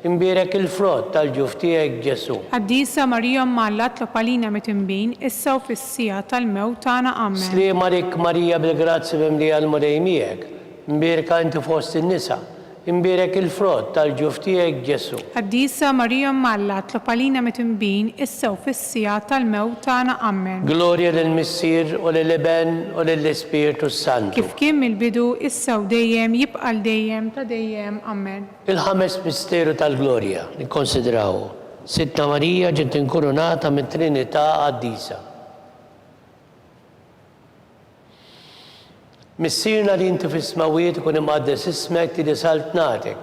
imbierek il-frott tal-ġuf tiegħek Ġesù. Qaddisa Marija Omm Alla tlob għalina mitinbin issa u fis-siegħa tal-mewt tagħna Ammen. Sliem għalik Marija bil-grazzja mimlija l-Mulej miegħek, imbierka inti fost in-nisa, Imbierek il-frott tal-ġuf tiegħek Ġesù. Qaddisa Marija Omm Alla, tlob għalina mitinbin, issa u fis-siegħa tal-mewt tagħna. Ammen. Glorja lill-Missier u lill-Iben u lill-Ispirtu s-Santu. Kif kien mill-bidu, issa u dejjem, jibqa' għal dejjem ta' dejjem. Ammen. Il-ħames misteru tal-glorja, nikkonsidraw, Sidtna Marija ġiet inkurunata mit-Trinità Qaddisa. Missierna li inti fis-smewwiet ikun imqaddes ismek tiġi saltnatek,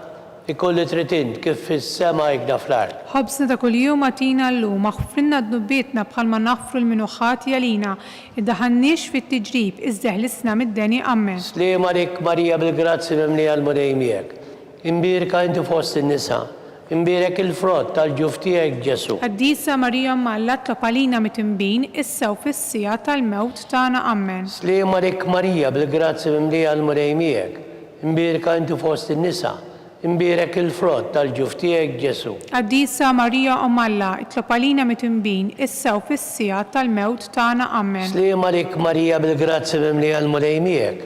ikun li trid int kif fis-sema hekda fl-art. Ħobżna ta' kuljum agħtina llum, aħfrilna dnubietna bħalma naħfru 'l min hu ħati għalina, iddaħħalniex fit-tiġrib, iżda eħlisna mid-deni. Ammen. Sliem għalik Marija bil-grazzja mimlija l-Mulej miegħek. Imbierka inti fost in-nisa, Imbierek il-frott tal-ġuf tiegħek, Ġesù. Qaddisa Marija Omm Alla tlob għalina mitinbin, issa u fis-siegħa tal-mewt tagħna. Ammen. Sliem għalik Marija bil-grazzja mimlija l-Mulej miegħek, imbierka inti fost in-nisa, imbierek il-frott tal-ġuf tiegħek, Ġesù. Qaddisa Marija Omm Alla, itlob għalina mitinbin, issa u fis-siegħa tal-mewt tagħna. Ammen. Sliem għalik Marija bil-grazzja mimlija l-Mulej miegħek,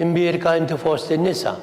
imbierka inti fost in-nisa,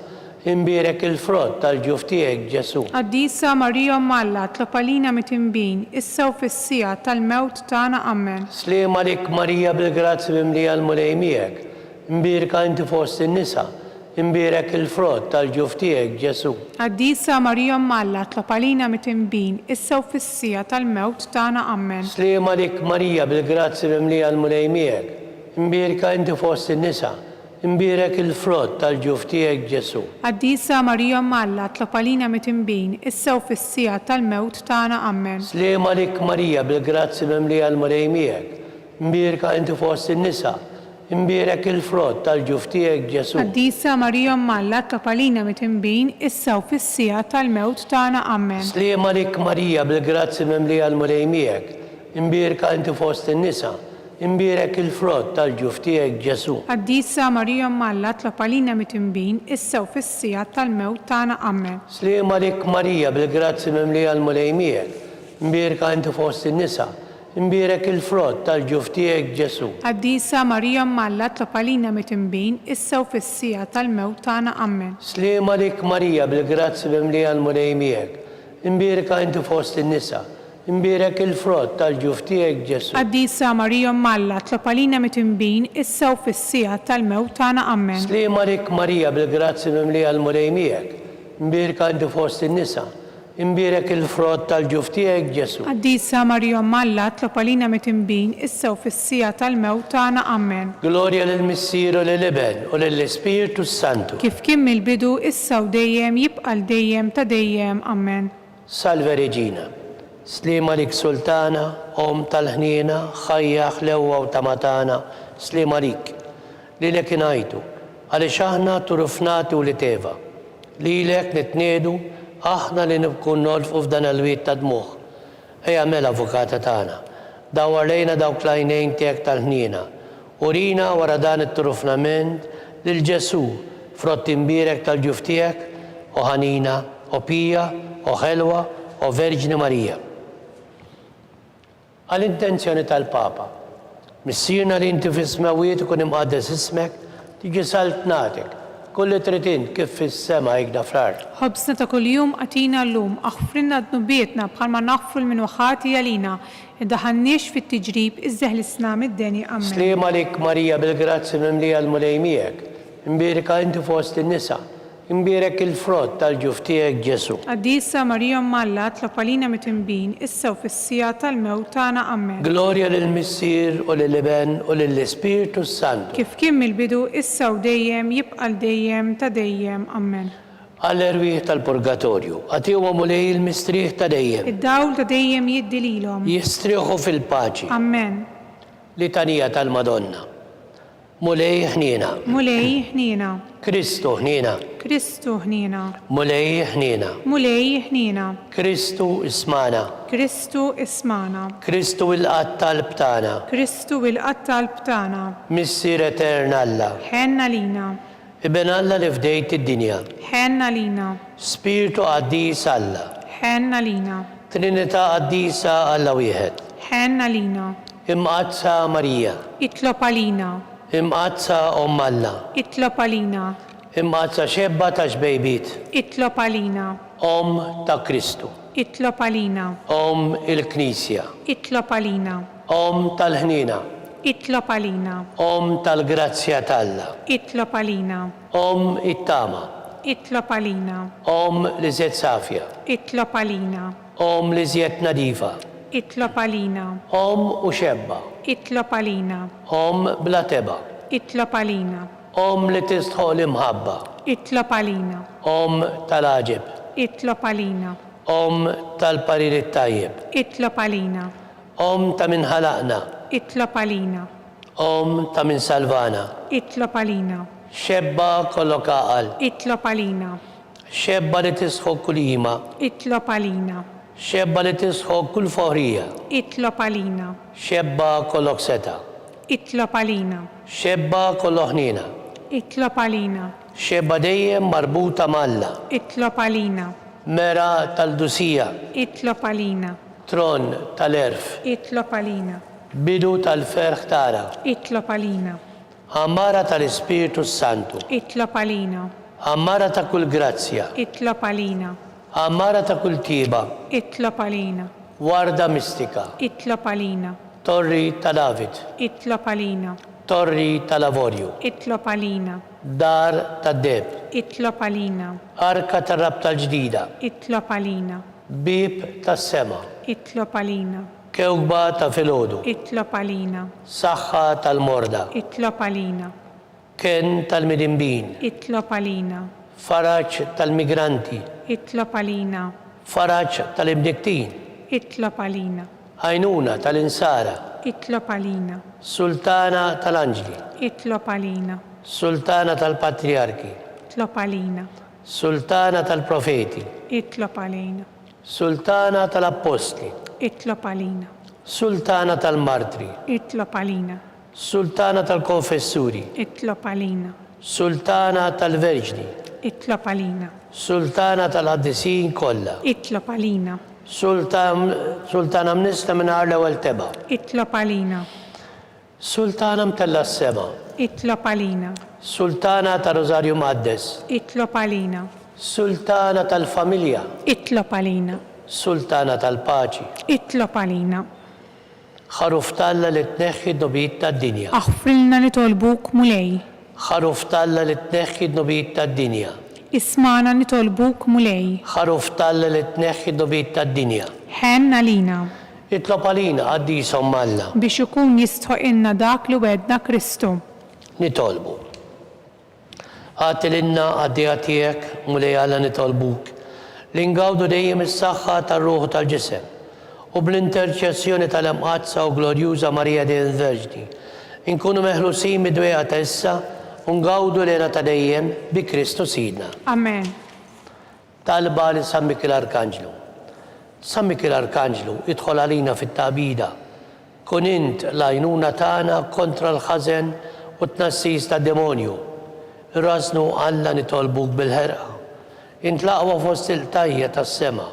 Imbierek il-frott tal-ġuf tiegħek, Ġesù. Qaddisa Marija Omm Alla, tlob għalina mitinbin, issa u fis-siegħa tal-mewt tagħna. Ammen. Sliem għalik Marija bil-grazzja mimlija l-Mulej miegħek, imbierka inti fost in-nisa, imbierek il-frott tal-ġuf tiegħek, Ġesù. Qaddisa Marija Omm Alla, tlob għalina mitinbin, issa u fis-siegħa tal-mewt tagħna. Ammen. Sliem għalik Marija bil-grazzja mimlija l-Mulej miegħek, imbierka inti fost in-nisa, Imbierek il-frott tal-ġuf tiegħek, Ġesù. Qaddisa Marija Omm Alla, tlob għalina mitinbin, issa u fis-siegħa tal-mewt tagħna. Ammen. Sliem għalik Marija bil-grazzja mimlija l-Mulej miegħek, imbierka inti fost in-nisa, imbierek il-frott tal-ġuf tiegħek, Ġesù. Qaddisa Marija Omm Alla, tlob għalina mitinbin, issa u fis-siegħa tal-mewt tagħna. Ammen. Sliem għalik Marija bil-grazzja mimlija l-Mulej miegħek, imbierka inti fost in-nisa, Imbierek il-frott tal-ġuf tiegħek, Ġesù. Qaddisa Marija Omm Alla tlob għalina mitinbin, issa u fis-siegħa tal-mewt tagħna. Ammen. Sliem għalik Marija bil-grazzja mimlija l-Mulej miegħek, imbierka inti fost in-nisa, imbierek il-frott tal-ġuf tiegħek, Ġesù. Qaddisa Marija Omm Alla tlob għalina mitinbin, issa u fis-siegħa tal-mewt tagħna. Ammen. Sliem għalik Marija bil-grazzja mimlija l-Mulej miegħek, imbierka inti fost in-nisa, Imbierek il-frott tal-ġuf tiegħek, Ġesù. Qaddisa Marija Omm Alla, tlob għalina mitinbin, issa u fis-siegħa tal-mewt tagħna. Ammen. Sliem għalik Marija bil-grazzja mimlija l-Mulej miegħek, imbierka inti fost in-nisa, imbierek il-frott tal-ġuf tiegħek, Ġesù. Qaddisa Marija Omm Alla, tlob għalina mitinbin, issa u fis-siegħa tal-mewt tagħna. Ammen. Glorja lill-Missier u lill-Iben u lill-Ispirtu s-Santu. Kif kien mill-bidu, issa u dejjem, jibqa' għal dejjem ta' dejjem. Ammen. Salve Regina. Sliem għalik Sultana, Omm tal-ħniena, ħajja, ħlewwa u tama tagħna, sliem għalik. Lilek ingħajtu, għaliex aħna turufnati wlied Eva. Lilek nitniegħdu, aħna li nibku nolfqu f'dan il-wied ta' dmugħ. Ejja mela Avukata tagħna, dawwar lejna dawk l-għajnejn tiegħek tal-ħniena, Urina wara dan it-turufnament lil Ġesù, frott imbierek tal-ġuf tiegħek, o ħanina, o pija, o ħelwa, o Verġni Marija. Għal intenzjoni tal-Papa. Missierna li inti fis-smewwiet ikun imqaddes ismek, tiġi saltnatek, kull li trid int kif fis-sema hekda fl-art. Ħobżna ta' kuljum agħtina llum, aħfrilna dnubietna bħalma naħfru 'l min hu ħati għalina, Iddaħħalniex fit-tiġrib iżda eħlisna mid-deni. Ammen. Sliem għalik Marija bil-grazzja mimlija l-Mulej miegħek, imbierka inti fost in-nisa, Imbierek il-frott tal-ġuf tiegħek, Ġesù. Qaddisa Marija Omm Alla, itlob għalina mitinbin, issa u fis-siegħa tal-mewt tagħna. Ammen. Glorja lill-Missier u lill-Iben u lill-Ispirtu s-Santu. Kif kien mill-bidu, issa u dejjem, jibqa' għal dejjem ta' dejjem. Ammen. Għall-erwieħ tal-purgatorju, agħtihom o Mulej il-mistrieħ ta' dejjem. Id-dawl ta' dejjem jiddi lilhom. Jistrieħu fil-paċi. Ammen. Litanija tal-Madonna. Mulej ħniena. Mulej ħniena. Kristu ħniena. Kristu ħniena. Mulej ħniena. Mulej ħniena. Kristu ismagħna. Kristu ismagħna. Kristu ilqa' t-talb tagħna. Kristu ilqa' t-talb tagħna. Missier etern Alla. Ħenn għalina. Iben Alla li fdejt id-dinja. Ħenn għalina. Spirtu qaddis Alla. Ħenn għalina. Trinità qaddisa Alla wieħed. Ħenn għalina. Imqaddsa Marija. Itlob għalina. Imqaddsa Omm Alla. Itlob għalina. Imqaddsa xebba ta' xbejbiet. Itlob għalina. Omm ta' Kristu. Itlob għalina. Omm il-Knisja. Itlob għalina. Omm tal-ħniena. Itlob għalina. Omm tal-grazzja t'Alla. Itlob għalina. Omm it-tama. Itlob għalina. Omm l-iżjed safja. Itlob għalina. Omm l-iżjed nadifa. Itlob għalina. Omm u xebba. Itlob għalina. Omm bla tebgħa. Itlob għalina. Omm li tistħoq l-imħabba. Itlob għalina. Omm tal-għaġeb. Itlob għalina. Omm tal-parir it-tajjeb. Itlob għalina. Omm ta' min ħalaqna. Itlob għalina. Omm ta' min salvana. Itlob għalina. Xebba kollok għaqal. Itlob għalina. Xebba li tisħoq kull qima. Itlob għalina. Xebba li tisħoq kull foħrija. Itlob għalina. Xebba kollok setgħa. Itlob għalina. Xebba kollok ħniena. Itlob għalina. Xebba dejjem marbuta m'Alla. Itlob għalina. Mera tal-qdusija. Itlob għalina. Tron tal-għerf. Itlob għalina. Bidu tal-ferħ tagħna. Itlob għalina. Għammara tal-Ispirtu s-Santu. Itlob għalina. Għammara ta' kull grazzja. Itlob għalina. Għammara ta' kull tjieba. Itlob għalina. Warda mistika. Itlob għalina. Torri ta' David. Itlob għalina. Torri tal-avorju. Itlob għalina. Dar tad-deheb. Itlob għalina. Arka tar-Rabta l-Ġdida. Itlob għalina. Bieb tas-sema. Itlob għalina. Kewkba ta' filgħodu. Itlob għalina. Saħħa tal-morda. Itlob għalina. Kenn tal-midinbin. Itlob għalina. Faraġ tal-migranti. Itlob għalina. Faraġ tal-imnikktin. Itlob għalina. Għajnuna tal-insara. Itlob għalina. Sultana tal-anġli. Itlob għalina. Sultana tal-patrijarki. Itlob għalina. Sultana tal-profeti. Itlob għalina. Sultana tal-appostli. Itlob għalina. Sultana tal-martri. Itlob għalina. Sultana tal-konfessuri. Itlob għalina. Sultana tal-verġni. Itlob għalina. Sultana tal-qaddisin kollha. Itlob għalina. Sultana mnissla mingħajr l-ewwel tebgħa. Itlob għalina. Sultana mtellgħa s-sema. Itlob għalina. Sultana tar-Rużarju Mqaddes. Itlob għalina. Sultana tal-familja. Itlob għalina. Sultana tal-paċi. Itlob għalina. Ħaruf t'Alla li tneħħi d-dnubiet tad-dinja. Aħfrilna nitolbuk Mulej. Ħaruf t'Alla li tneħħi d-dnubiet tad-dinja. Ismagħna nitolbuk Mulej. Ħaruf t'Alla li tneħħi d-dnubiet tad-dinja. Ħenn għalina. Itlob għalina, Qaddisa Omm Alla. Biex ikun jistħoqilna dak li wegħedna Kristu. Nitolbu. Agħti lilna, qaddejja tiegħek, Mulej Alla nitolbuk, li ngawdu dejjem is-saħħa tar-ruħ u tal-ġisem, u bl-interċessjoni tal-Imqaddsa u Glorjuża Marija dejjem Verġni, inkunu meħlusin mid-dwejqa ta' issa u ngawdu l-hena ta' dejjem bi Kristu Sidna. Amen. Talba lil San Mikiel Arkanġlu. San Mikiel Arkanġlu, idħol għalina fit-tagħbida. Kun int l-għajnuna tagħna kontra l-ħażen u t-tnassis tad-demonju. Irrażżnu Alla nitolbuk bil-ħerqa. Int l-aqwa fost il-qtajja' tas-sema.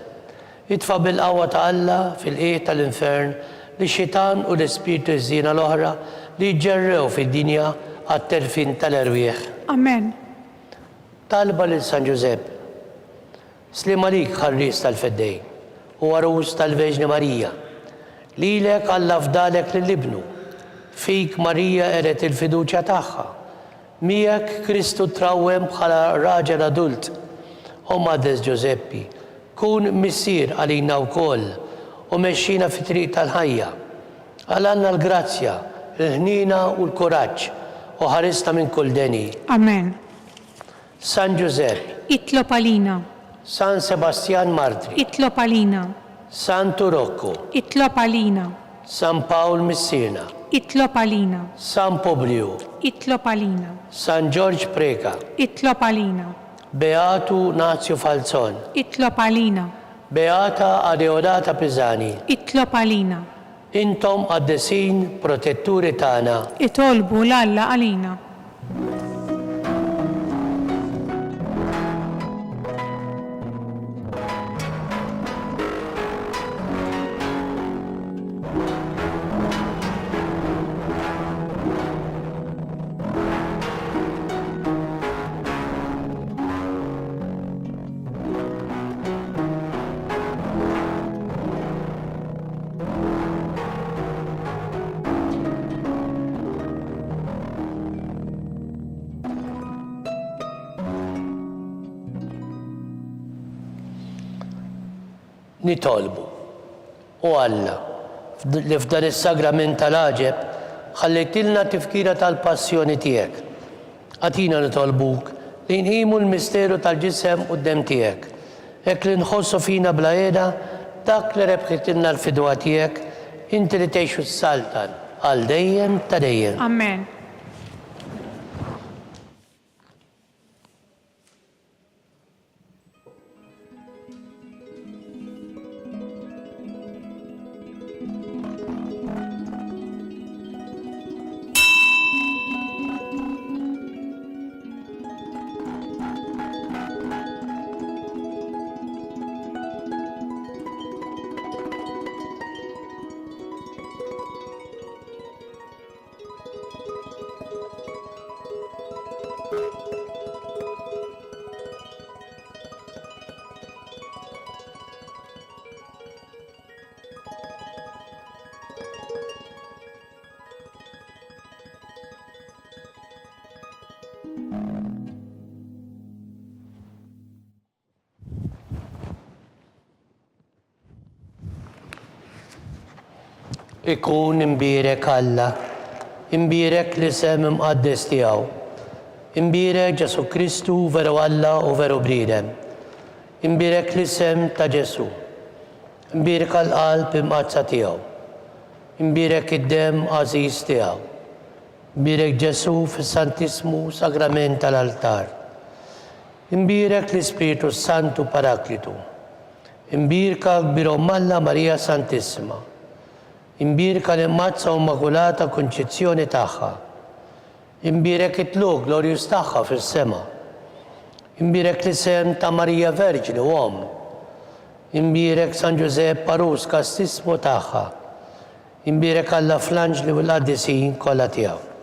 Itfa' bil-qawwa ta' Alla fil-qiegħ tal-infern lix-xitan u l-ispirti ħżiena l-oħra li jiġġerrew fid-dinja għat-telfien tal-erwieħ. Amen. Talba lil San Ġużepp. Sliem għalik ħarries tal-Feddej u għarus tal-Verġni Marija. Lilek Alla fdalek lil Ibnu. Fik Marija qegħdet il-fiduċja tagħha. Miegħek Kristu trawwem bħala raġel adult. O Mqaddes Ġużeppi, kun missier għalina wkoll u mexxina fit-triq tal-ħajja. Agħlalna l-grazzja, il-ħniena u l-kuraġġ u ħarisna minn kull deni. Amen. San Ġużepp. Itlob għalina. San Sebastjan Martri. Itlob għalina. Santu Rokku. Itlob għalina. San Pawl Missierna. Itlob għalina. San Publiju. Itlob għalina. San Ġorġ Preca. Itlob għalina. Beatu Nazju Falzon. Itlob għalina. Beata Adeodata Pisani. Itlob għalina. Intom qaddisin protetturi tagħna. Itolbu 'l Alla għalina. Nitolbu, O Alla, li f'dan is-sagrament tal-għaġeb ħallejtilna tifkira tal-passjoni tiegħek, Agħtina nitolbuk li nqimu l-misteru tal-Ġisem u d-Demm tiegħek, hekk li nħossu fina bla hena dak li rebħitilna l-fidwa tiegħek, inti li tgħix u ssaltan għal dejjem ta' dejjem. Amen. Ikun imbierek Alla, imbierek l-isem imqaddes tiegħu. Imbierek Ġesù Kristu, veru Alla u veru bniedem. Imbierek l-isem ta' Ġesù. Imbierka l-qalb imqaddsa tiegħu. Imbierek id-demm għażiż tiegħu. Imbierek Ġesù fis-Santissmu Sagrament tal-Altar. Imbierek l-Ispirtu s-Santu Paraklitu. Imbierka Kbir Omm Alla Marija Santissima. Imbierka l-Imqaddsa u Immakulata Kunċizzjoni tagħha. Imbierek it-tlugħ glorjuż tagħha fis-sema. Imbierek l-isem ta' Marija Verġni u Omm. Imbierek San Ġużepp Għarus Kastissmu tagħha. Imbierek Alla fl-anġli u l-qaddisin kollha tiegħu.